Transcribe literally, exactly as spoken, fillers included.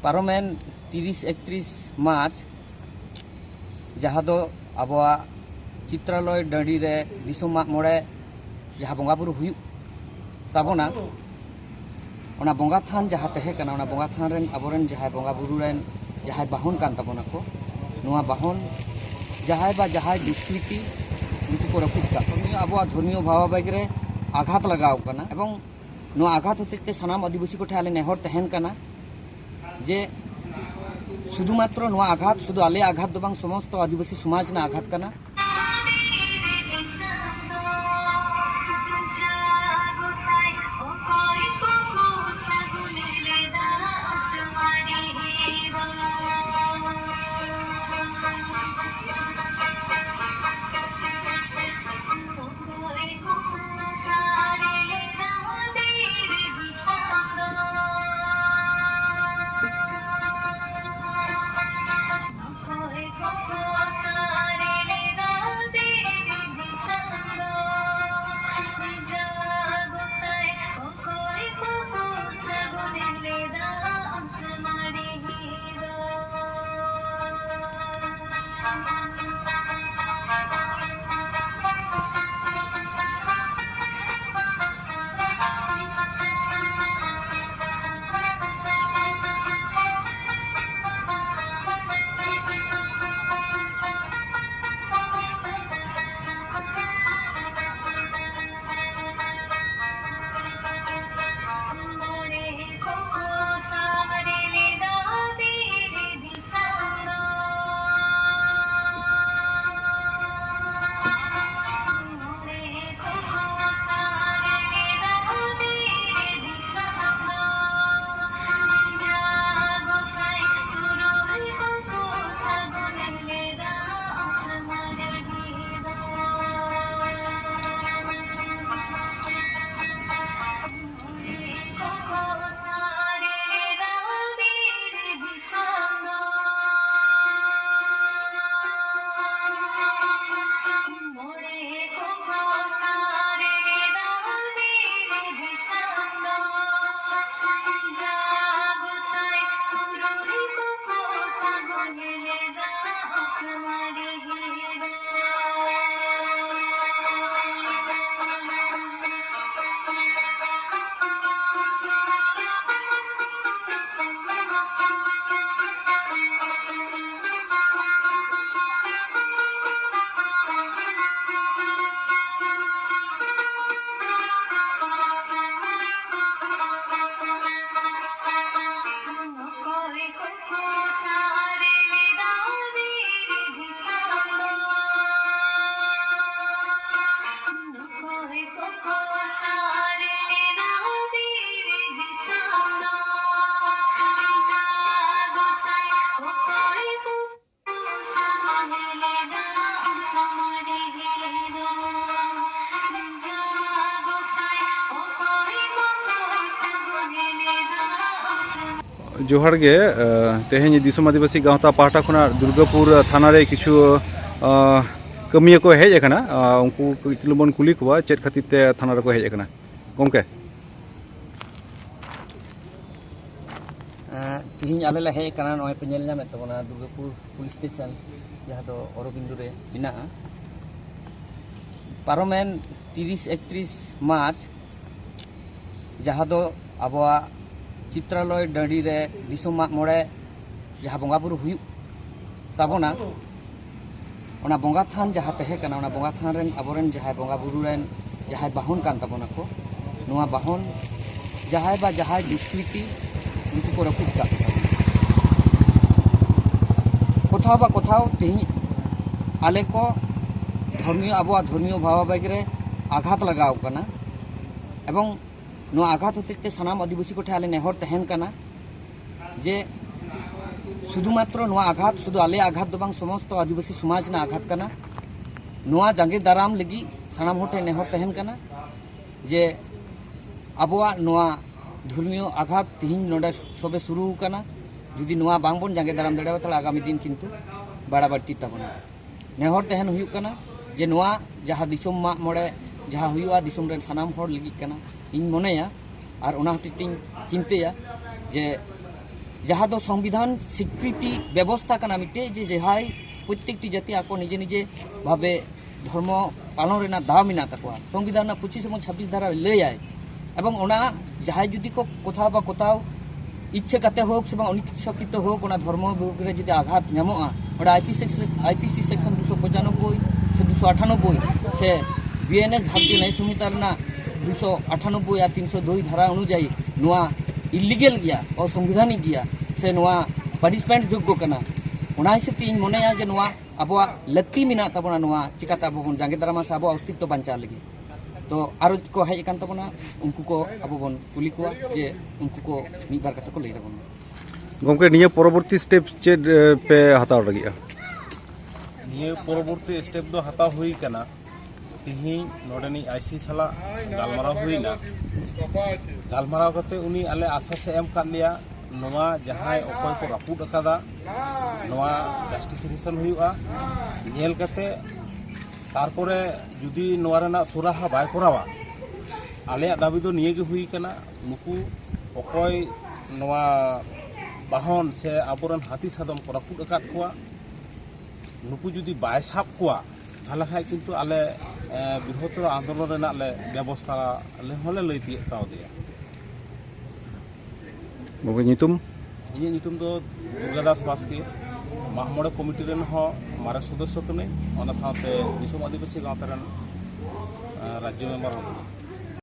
ᱯᱟᱨᱚᱢᱮᱱ ᱛᱤᱨᱤᱥ ᱮᱠᱛᱨᱤᱥ ᱢᱟᱨᱪ, ᱡᱟᱦᱟᱸ ᱫᱚ ᱟᱵᱚᱣᱟᱜ ᱪᱤᱛᱨᱟᱞᱚᱭ ᱰᱟᱹᱰᱤ ᱨᱮ ᱫᱤᱥᱚᱢ ᱢᱟᱜ ᱢᱚᱬᱮ ᱡᱟᱦᱟᱸ ᱵᱚᱸᱜᱟ ᱵᱩᱨᱩ ᱦᱩᱭᱩᱜ ᱛᱟᱵᱚᱱᱟ, ᱚᱱᱟ ᱵᱚᱸᱜᱟ ᱛᱷᱟᱱ ᱡᱟᱦᱟᱸ ᱛᱟᱦᱮᱸ ᱠᱟᱱᱟ, ᱚᱱᱟ ᱵᱚᱸᱜᱟ ᱛᱷᱟᱱ ᱨᱮᱱ ᱟᱵᱚᱨᱮᱱ ᱡᱟᱦᱟᱸᱭ ᱵᱚᱸᱜᱟ ᱵᱩᱨᱩ ᱨᱮᱱ ᱡᱟᱦᱟᱸᱭ ᱵᱟᱦᱚᱱ ᱠᱟᱱ ᱛᱟᱵᱚᱱᱟ ᱠᱚ, ᱱᱚᱣᱟ ᱵᱟᱦᱚᱱ ᱡᱟᱦᱟᱸᱭ ᱵᱟ ᱡᱟᱦᱟᱸᱭ ᱫᱩᱥᱠᱨᱤᱛᱤ ᱩᱱᱠᱩ ᱠᱚ ᱨᱟᱹᱯᱩᱫ ᱠᱟᱜ ᱠᱚ, ᱱᱤᱭᱟᱹ ᱟᱵᱚᱣᱟᱜ ᱫᱷᱚᱨᱢᱤᱭᱚ ᱵᱷᱟᱵᱟᱵᱮᱜᱽ ᱨᱮ ᱟᱜᱷᱟᱛ ᱞᱟᱜᱟᱣ ᱠᱟᱱᱟ᱾ ᱮᱵᱚᱝ ᱱᱚᱣᱟ ᱟᱜᱷᱟᱛ ᱦᱚᱛᱮᱡ ᱛᱮ ᱥᱟᱱᱟᱢ ᱟᱹᱫᱤᱵᱟᱹᱥᱤ ᱠᱚᱴᱷᱮᱱ ᱟᱞᱮ ᱱᱮᱦᱚᱨ ᱛᱟᱦᱮᱱ ᱠᱟᱱᱟ ᱡᱮ ᱥᱩᱫᱷᱩ ᱢᱟᱛᱨᱚ ᱱᱚᱣᱟ ᱟᱜᱷᱟᱛ ᱥᱩᱫᱷᱩ ᱟᱞᱮᱭᱟᱜ ᱟᱜᱷᱟᱛ ᱫᱚ ᱵᱟᱝ, ᱥᱚᱢᱚᱥᱛᱚ ᱟᱹᱫᱤᱵᱟᱹᱥᱤ ᱥᱚᱢᱟᱡᱽ ᱨᱮᱱᱟᱜ ᱟᱜᱷᱟᱛ ᱠᱟᱱᱟ᱾ ᱡᱚᱦᱟᱨ ᱜᱮ᱾ ᱛᱮᱦᱮᱧ ᱫᱤᱥᱚᱢ ᱟᱹᱫᱤᱵᱟᱹᱥᱤ ᱜᱟᱶᱛᱟ ᱯᱟᱦᱴᱟ ᱠᱷᱚᱱᱟᱜ ᱫᱩᱨᱜᱟᱹᱯᱩᱨ ᱛᱷᱟᱱᱟ ᱨᱮ ᱠᱤᱪᱷᱩ ᱠᱟᱹᱢᱤᱭᱟᱹ ᱠᱚ ᱦᱮᱡ ᱟᱠᱟᱱᱟ᱾ ᱩᱱᱠᱩ ᱠᱟᱹᱡ ᱪᱩᱞᱩᱝ ᱵᱚᱱ ᱠᱩᱞᱤ ᱠᱚᱣᱟ ᱪᱮᱫ ᱠᱷᱟᱹᱛᱤᱨ ᱛᱮ ᱛᱷᱟᱱᱟ ᱨᱮᱠᱚ ᱦᱮᱡ ᱟᱠᱟᱱᱟ᱾ ᱜᱚᱢᱠᱮ᱾ ᱛᱤᱦᱤᱧ ᱟᱞᱮ ᱞᱮ ᱦᱮᱡ ᱟᱠᱟᱱᱟ, ᱱᱚᱜᱼᱚᱭ ᱯᱮ ᱧᱮᱞ ᱧᱟᱢᱮᱫ ᱛᱟᱵᱚᱱᱟ ᱫᱩᱨᱜᱟᱹᱯᱩᱨ ᱯᱩᱞᱤᱥ ᱥᱴᱮᱥᱚᱱ, ᱡᱟᱦᱟᱸ ᱫᱚ ᱚᱨᱚᱵᱤᱱᱫᱩ ᱨᱮ ᱢᱮᱱᱟᱜᱼᱟ᱾ ᱯᱟᱨᱚᱢᱮᱱ ᱛᱤᱨᱤᱥ ᱮᱠᱛᱨᱤᱥ ᱢᱟᱨᱪ, ᱡᱟᱦᱟᱸ ᱫᱚ ᱟᱵᱚᱣᱟᱜ ᱪᱤᱛᱨᱟᱞᱚᱭ ᱰᱟᱹᱰᱤ ᱨᱮ ᱫᱤᱥᱚᱢ ᱢᱟᱜ ᱢᱚᱬᱮ ᱡᱟᱦᱟᱸ ᱵᱚᱸᱜᱟ ᱵᱩᱨᱩ ᱦᱩᱭᱩᱜ ᱛᱟᱵᱚᱱᱟ, ᱚᱱᱟ ᱵᱚᱸᱜᱟ ᱛᱷᱟᱱ ᱡᱟᱦᱟᱸ ᱛᱟᱦᱮᱸ ᱠᱟᱱᱟ, ᱚᱱᱟ ᱵᱚᱸᱜᱟ ᱛᱷᱟᱱ ᱨᱮᱱ ᱟᱵᱚᱨᱮᱱ ᱡᱟᱦᱟᱸᱭ ᱵᱚᱸᱜᱟ ᱵᱩᱨᱩ ᱨᱮᱱ ᱡᱟᱦᱟᱸᱭ ᱵᱟᱦᱚᱱ ᱠᱟᱱ ᱛᱟᱵᱚᱱᱟ ᱠᱚ, ᱱᱚᱣᱟ ᱵᱟᱦᱚᱱ ᱡᱟᱦᱟᱸᱭ ᱵᱟ ᱡᱟᱦᱟᱸᱭ ᱫᱩᱥᱠᱨᱤᱛᱤ ᱩᱱᱠᱩ ᱠᱚ ᱨᱟᱹᱯᱩᱫ ᱠᱟᱜ ᱛᱟᱵᱚᱱᱟ᱾ ᱠᱚᱛᱷᱟᱣ ᱵᱟ ᱠᱚᱛᱷᱟᱣ ᱛᱮᱦᱮᱧ ᱟᱞᱮ ᱠᱚ ᱫᱷᱚᱨᱢᱤᱭᱚ, ᱟᱵᱚᱣᱟᱜ ᱫᱷᱚᱨᱢᱤᱭᱚ ᱵᱷᱟᱵᱟᱵᱮᱜᱽ ᱨᱮ ᱟᱜᱷᱟᱛ ᱞᱟᱜᱟᱣ ᱠᱟᱱᱟ᱾ ᱮᱵᱚᱝ ᱱᱚᱣᱟ ᱟᱜᱷᱟᱛ ᱦᱚᱛᱮᱡ ᱛᱮ ᱥᱟᱱᱟᱢ ᱟᱹᱫᱤᱵᱟᱹᱥᱤ ᱠᱚᱴᱷᱮᱱ ᱟᱞᱮ ᱱᱮᱦᱚᱨ ᱛᱟᱦᱮᱱ ᱠᱟᱱᱟ ᱡᱮ ᱥᱩᱫᱷᱩ ᱢᱟᱛᱨᱚ ᱱᱚᱣᱟ ᱟᱜᱷᱟᱛ ᱥᱩᱫᱷᱩ ᱟᱞᱮᱭᱟᱜ ᱟᱜᱷᱟᱛ ᱫᱚ ᱵᱟᱝ, ᱥᱚᱢᱚᱥᱛᱚ ᱟᱹᱫᱤᱵᱟᱹᱥᱤ ᱥᱚᱢᱟᱡᱽ ᱨᱮᱱᱟᱜ ᱟᱜᱷᱟᱛ ᱠᱟᱱᱟ᱾ ᱱᱚᱣᱟ ᱡᱟᱸᱜᱮ ᱫᱟᱨᱟᱢ ᱞᱟᱹᱜᱤᱫ ᱥᱟᱱᱟᱢ ᱦᱚᱲ ᱴᱷᱮᱱ ᱱᱮᱦᱚᱨ ᱛᱟᱦᱮᱱ ᱠᱟᱱᱟ ᱡᱮ ᱟᱵᱚᱣᱟᱜ ᱱᱚᱣᱟ ᱫᱷᱚᱨᱢᱤᱭᱚ ᱟᱜᱷᱟᱛ ᱛᱤᱦᱤᱧ ᱱᱚᱰᱮ ᱥᱚᱵᱮ ᱥᱩᱨᱩ ᱟᱠᱟᱱᱟ᱾ ᱡᱩᱫᱤ ᱱᱚᱣᱟ ᱵᱟᱝᱵᱚᱱ ᱡᱟᱸᱜᱮ ᱫᱟᱨᱟᱢ ᱫᱟᱲᱮᱭᱟᱜᱼᱟ, ᱛᱟᱦᱚᱞᱮ ᱟᱜᱟᱢᱤ ᱫᱤᱱ ᱠᱤᱱᱛᱩ ᱵᱟᱲᱟ ᱵᱟᱹᱲᱛᱤᱜ ᱛᱟᱵᱚᱱᱟ᱾ ᱱᱮᱦᱚᱨ ᱛᱟᱦᱮᱱ ᱦᱩᱭᱩᱜ ᱠᱟᱱᱟ ᱡᱮ ᱱᱚᱣᱟ ᱡᱟᱦᱟᱸ ᱫᱤᱥᱚᱢ ᱢᱟᱜ ᱢᱚᱬᱮ ᱡᱟᱦᱟᱸ ᱦᱩᱭᱩᱜᱼᱟ, ᱫᱤᱥᱚᱢ ᱨᱮᱱ ᱥᱟᱱᱟᱢ ᱦᱚᱲ ᱞᱟᱹᱜᱤᱫ ᱠᱟᱱᱟ, ᱤᱧ ᱢᱚᱱᱮᱭᱟ᱾ ᱟᱨ ᱚᱱᱟ ᱦᱚᱛᱮᱡ ᱛᱤᱧ ᱪᱤᱱᱛᱟᱹᱭᱟ ᱡᱮ ᱡᱟᱦᱟᱸ ᱫᱚ ᱥᱚᱝᱵᱤᱫᱷᱟᱱ ᱥᱤᱠᱨᱤᱛᱤ ᱵᱮᱵᱚᱥᱛᱷᱟ ᱠᱟᱱᱟ ᱢᱤᱫᱴᱮᱡ, ᱡᱮ ᱡᱟᱦᱟᱸᱭ ᱯᱨᱚᱛᱛᱮᱠᱴᱤ ᱡᱟᱹᱛᱤ ᱟᱠᱚ ᱱᱤᱡᱮ ᱱᱤᱡᱮ ᱵᱷᱟᱵᱮ ᱫᱷᱚᱨᱢᱚ ᱯᱟᱞᱚᱱ ᱨᱮᱱᱟᱜ ᱫᱟᱣ ᱢᱮᱱᱟᱜ ᱛᱟᱠᱚᱣᱟ᱾ ᱥᱚᱝᱵᱤᱫᱷᱟᱱ ᱨᱮᱱᱟᱜ ᱯᱚᱸᱪᱤᱥ ᱮᱵᱚᱝ ᱪᱷᱟᱵᱵᱤᱥ ᱫᱷᱟᱨᱟ ᱞᱟᱹᱭᱟᱭ᱾ ᱮᱵᱚᱝ ᱚᱱᱟ ᱡᱟᱦᱟᱸᱭ ᱡᱩᱫᱤ ᱠᱚ ᱠᱚᱛᱷᱟᱣ ᱵᱟ ᱠᱚᱛᱷᱟᱣ ᱤᱪᱪᱷᱟᱹ ᱠᱟᱛᱮ ᱦᱳᱠ ᱥᱮ ᱵᱟᱝ ᱚᱱᱤᱪᱪᱷᱚᱠᱤᱛᱚ ᱦᱳᱠ, ᱚᱱᱟ ᱫᱷᱚᱨᱢᱚ ᱵᱤᱵᱷᱟᱜᱽ ᱨᱮ ᱡᱩᱫᱤ ᱟᱜᱷᱟᱛ ᱧᱟᱢᱚᱜᱼᱟ, ᱚᱸᱰᱮ I P C, I P C section ᱫᱩᱥᱚ ᱯᱚᱸᱪᱟᱱᱚᱵᱵᱳᱭ ᱥᱮ ᱫᱩᱥᱚ ᱟᱴᱷᱟᱱᱚᱵᱵᱳᱭ ᱥᱮ ᱵᱤ ᱮᱱ ᱮᱥ ᱵᱷᱟᱨᱚᱛᱤᱭᱚ ᱱᱟᱭ ᱥᱚᱝᱦᱤᱛᱟ ᱨᱮᱱᱟᱜ ᱫᱩᱥᱚ ᱟᱴᱷᱟᱱᱚᱵᱵᱳᱭ ᱟᱨ ᱛᱤᱱᱥᱚ ᱫᱩᱭ ᱫᱷᱟᱨᱟ ᱚᱱᱩᱡᱟᱭᱤ ᱱᱚᱣᱟ ᱤᱞᱤᱜᱮᱞ ᱜᱮᱭᱟ, ᱚᱥᱚᱝᱵᱤᱫᱷᱟᱱᱤᱠ ᱜᱮᱭᱟ, ᱥᱮ ᱱᱚᱣᱟ ᱯᱟᱱᱤᱥᱢᱮᱱᱴ ᱡᱳᱜᱽᱜᱚ ᱠᱟᱱᱟ᱾ ᱚᱱᱟ ᱦᱤᱥᱟᱹᱵ ᱛᱮ ᱤᱧ ᱢᱚᱱᱮᱭᱟ ᱡᱮ ᱱᱚᱣᱟ ᱟᱵᱚᱣᱟᱜ ᱞᱟᱹᱠᱛᱤ ᱢᱮᱱᱟᱜ ᱛᱟᱵᱚᱱᱟ, ᱱᱚᱣᱟ ᱪᱤᱠᱟᱛᱮ ᱟᱵᱚ ᱵᱚᱱ ᱡᱟᱸᱜᱮ ᱫᱟᱨᱟᱢᱟ ᱥᱮ ᱟᱵᱚᱣᱟᱜ ᱚᱥᱛᱤᱛᱛᱚ ᱵᱟᱧᱪᱟᱣ ᱞᱟᱹᱜᱤᱫ᱾ ᱛᱚ ᱟᱨᱚ ᱠᱚ ᱦᱮᱡ ᱟᱠᱟᱱ ᱛᱟᱵᱚᱱᱟ, ᱩᱱᱠᱩ ᱠᱚ ᱟᱵᱚ ᱵᱚᱱ ᱠᱩᱞᱤ ᱠᱚᱣᱟ ᱡᱮ ᱩᱱᱠᱩ ᱠᱚ ᱢᱤᱫ ᱵᱟᱨ ᱠᱟᱛᱷᱟ ᱠᱚ ᱞᱟᱹᱭ ᱛᱟᱵᱚᱱᱟ᱾ ᱜᱚᱢᱠᱮ, ᱱᱤᱭᱟᱹ ᱯᱚᱨᱚᱵᱚᱨᱛᱤ ᱥᱴᱮᱯ ᱪᱮᱫ ᱮ, ᱯᱮ ᱦᱟᱛᱟᱣ ᱞᱟᱹᱜᱤᱫᱼᱟ? ᱱᱤᱭᱟᱹ ᱯᱚᱨᱚᱵᱚᱨᱛᱤ ᱥᱴᱮᱯ ᱫᱚ ᱦᱟᱛᱟᱣ ᱦᱩᱭ ᱠᱟᱱᱟ᱾ ᱛᱤᱦᱤᱧ ᱱᱚᱰᱮᱱᱤᱡ ᱟᱭ ᱥᱤ ᱥᱟᱞᱟᱜ ᱜᱟᱞᱢᱟᱨᱟᱣ ᱦᱩᱭᱱᱟ᱾ ᱜᱟᱞᱢᱟᱨᱟᱣ ᱠᱟᱛᱮ ᱩᱱᱤ ᱟᱞᱮ ᱟᱥᱟᱥᱮ ᱮᱢ ᱠᱟᱫ ᱞᱮᱭᱟ, ᱱᱚᱣᱟ ᱡᱟᱦᱟᱸᱭ ᱚᱠᱚᱭ ᱠᱚ ᱨᱟᱹᱯᱩᱫ ᱟᱠᱟᱫᱟ, ᱱᱚᱣᱟ ᱡᱟᱥᱴᱤᱯᱷᱤᱠᱮᱥᱚᱱ ᱦᱩᱭᱩᱜᱼᱟ᱾ ᱧᱮᱞ ᱠᱟᱛᱮ ᱛᱟᱨᱯᱚᱨᱮ ᱡᱩᱫᱤ ᱱᱚᱣᱟ ᱨᱮᱱᱟᱜ ᱥᱩᱨᱟᱦᱟ ᱵᱟᱭ ᱠᱚᱨᱟᱣᱟ, ᱟᱞᱮᱭᱟᱜ ᱫᱟᱹᱵᱤ ᱫᱚ ᱱᱤᱭᱟᱹ ᱜᱮ ᱦᱩᱭ ᱠᱟᱱᱟ, ᱱᱩᱠᱩ ᱚᱠᱚᱭ ᱱᱚᱣᱟ ᱵᱟᱦᱚᱱ ᱥᱮ ᱟᱵᱚᱨᱮᱱ ᱦᱟᱹᱛᱤ ᱥᱟᱫᱚᱢ ᱠᱚ ᱨᱟᱹᱯᱩᱫ ᱟᱠᱟᱫ ᱠᱚᱣᱟ, ᱱᱩᱠᱩ ᱡᱩᱫᱤ ᱵᱟᱭ ᱥᱟᱵ ᱠᱚᱣᱟ, ᱛᱟᱦᱚᱞᱮ ᱠᱷᱟᱡ ᱠᱤᱱᱛᱩ ᱟᱞᱮ, ᱮ, ᱵᱨᱤᱦᱚᱛᱛᱚᱨ ᱟᱱᱫᱳᱞᱚᱱ ᱨᱮᱱᱟᱜ ᱞᱮ ᱵᱮᱵᱚᱥᱛᱷᱟ ᱞᱮ ᱦᱚᱸᱞᱮ ᱞᱟᱹᱭ ᱛᱤᱭᱳᱜ ᱠᱟᱣᱫᱮᱭᱟ᱾ ᱜᱚᱢᱠᱮ, ᱧᱩᱛᱩᱢ? ᱤᱧᱟᱹᱜ ᱧᱩᱛᱩᱢ ᱫᱚ ᱫᱩᱨᱜᱟ ᱫᱟᱥ ᱵᱟᱥᱠᱮ᱾ ᱢᱟᱜ ᱢᱚᱬᱮ ᱠᱚᱢᱤᱴᱤ ᱨᱮᱱ ᱦᱚᱸ ᱢᱟᱨᱮ ᱥᱚᱫᱚᱥᱥᱚ ᱠᱟᱹᱱᱟᱹᱧ, ᱚᱱᱟ ᱥᱟᱶᱛᱮ ᱫᱤᱥᱚᱢ ᱟᱹᱫᱤᱵᱟᱹᱥᱤ ᱜᱟᱶᱛᱟ ᱨᱮᱱ, ᱮ, ᱨᱟᱡᱽᱡᱚ ᱢᱮᱢᱵᱟᱨ ᱦᱚᱸ ᱠᱟᱹᱱᱟᱹᱧ᱾